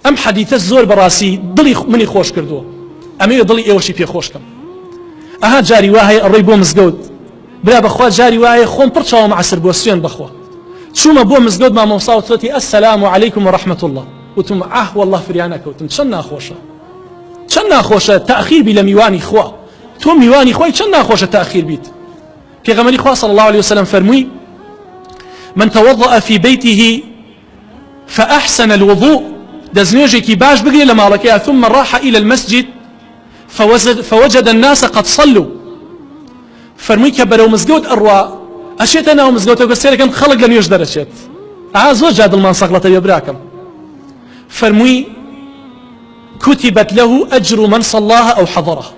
ئەم حەدیثە زۆر بەڕاستی دڵی منی خۆش کردووە، ئەمەوێ دڵی ئێوەشی پێ خۆش کەم. ئەها جاری وا هەیە ئەڕۆی بۆ مزگەوت، برا بەخوا جاری وا هەیە خۆم پڕ چاوم عەسر بووە سوێن بەخوا چوومە بۆ مزگەوت مامۆستا وتوەتی السلام علیکم و رحمة اللە وتم ئاه واللە فریا نەکەوتم چەند ناخۆشە چەند ناخۆشە تاخیر بی لە میوانی خوا تۆ میوانی خۆی چەند ناخۆشە تاخیر بیت. پێغەمبەری خوا صلی الله علیه وسلم فەرمووی من توضأ في بيته فأحسن الوضوء دەستنوێژێکی باش بگرێ لە ماڵەکەیا ثم راح إلى المسجد فوجد الناس قد صلوا فەرمووی کە بەرەو مزگەوت ئەڕوا ئەچێتە ناو مزگەوتەکە سێرەکەن خەڵک لە نوێژ دەرەچێت ئا زۆر جا دڵمان سەغڵەتە بێ براکەم فەرمووی کتبت له اجر من صلاها او حضرها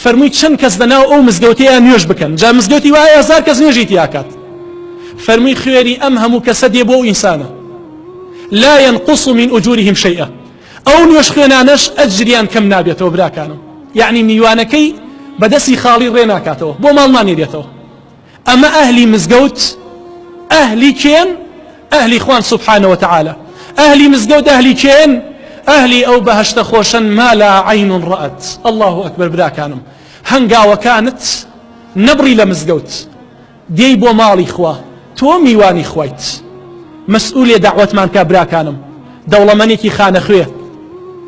فەرمووی چەند کەس لەناو ئەو مزگەوتەیا نوێژ بکەن جا مزگەوتی وایە هەزار کەس نوێژی تیاکات فەرمووی خوێنی ئەم هەموو کەسە دێ بۆ ئەو ئینسانە لا ينقص من أجورهم شيئا ئەو نوێژ خوێنانەش ئەجریان کەم نابێتەوە براکانم یعنی میوانەکەی بەدەستی خاڵی ڕێ ناکاتەوە بۆ ماڵ نانێرێتەوە ئەمە ئەهلی مزگەوت ئەهلی کێن؟ ئەهلی خوان سبحانە وتعالی. ئەهلی مزگەوت ئەهلی کێن؟ ئەهلی ئەو بەهەشتە خۆشەن ما لا عین رأت. اللە اکبر براکانم هەنگاوەکانت نەبڕی لە مزگەوت دێی بۆ ماڵی خوا تۆ میوانی خوایت مەسئولێ دەعوەتمان کا براکانم دەوڵەمەنێکی خانەخوێ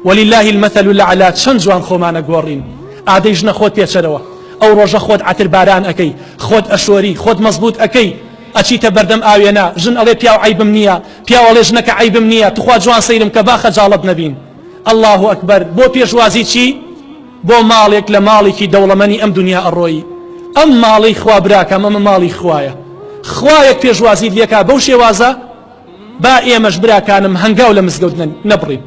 ولله المثل الاعلی چەند جوان خۆمانە گۆڕین ئادەی ژنە خۆت پێچەرەوە ئەو ڕۆژە خۆت عەتر باران ئەکەی خۆت ئەشۆری خۆت مەزبوت ئەکەی ئەچیتە بەردەم ئاوێنە ژن ئەڵێ پیاو عەیبم نییە پیاو ئەڵێ ژنەکە عەیبم نییە توخوا جوان سەیرم کە با خەجاڵەت نەبین اللە اکبر بۆ پێشوازی چی بۆ ماڵێک لە ماڵێکی دەوڵەمەنی ئەم دنیا ئەڕۆی ئەم ماڵەی خوا براکەم ئەمە ماڵی خوایە خوایەک پێشوازیت لێکا بەو شێوازە با ئێمەش براکانم هەنگاو لە مزگەوت نەبڕین.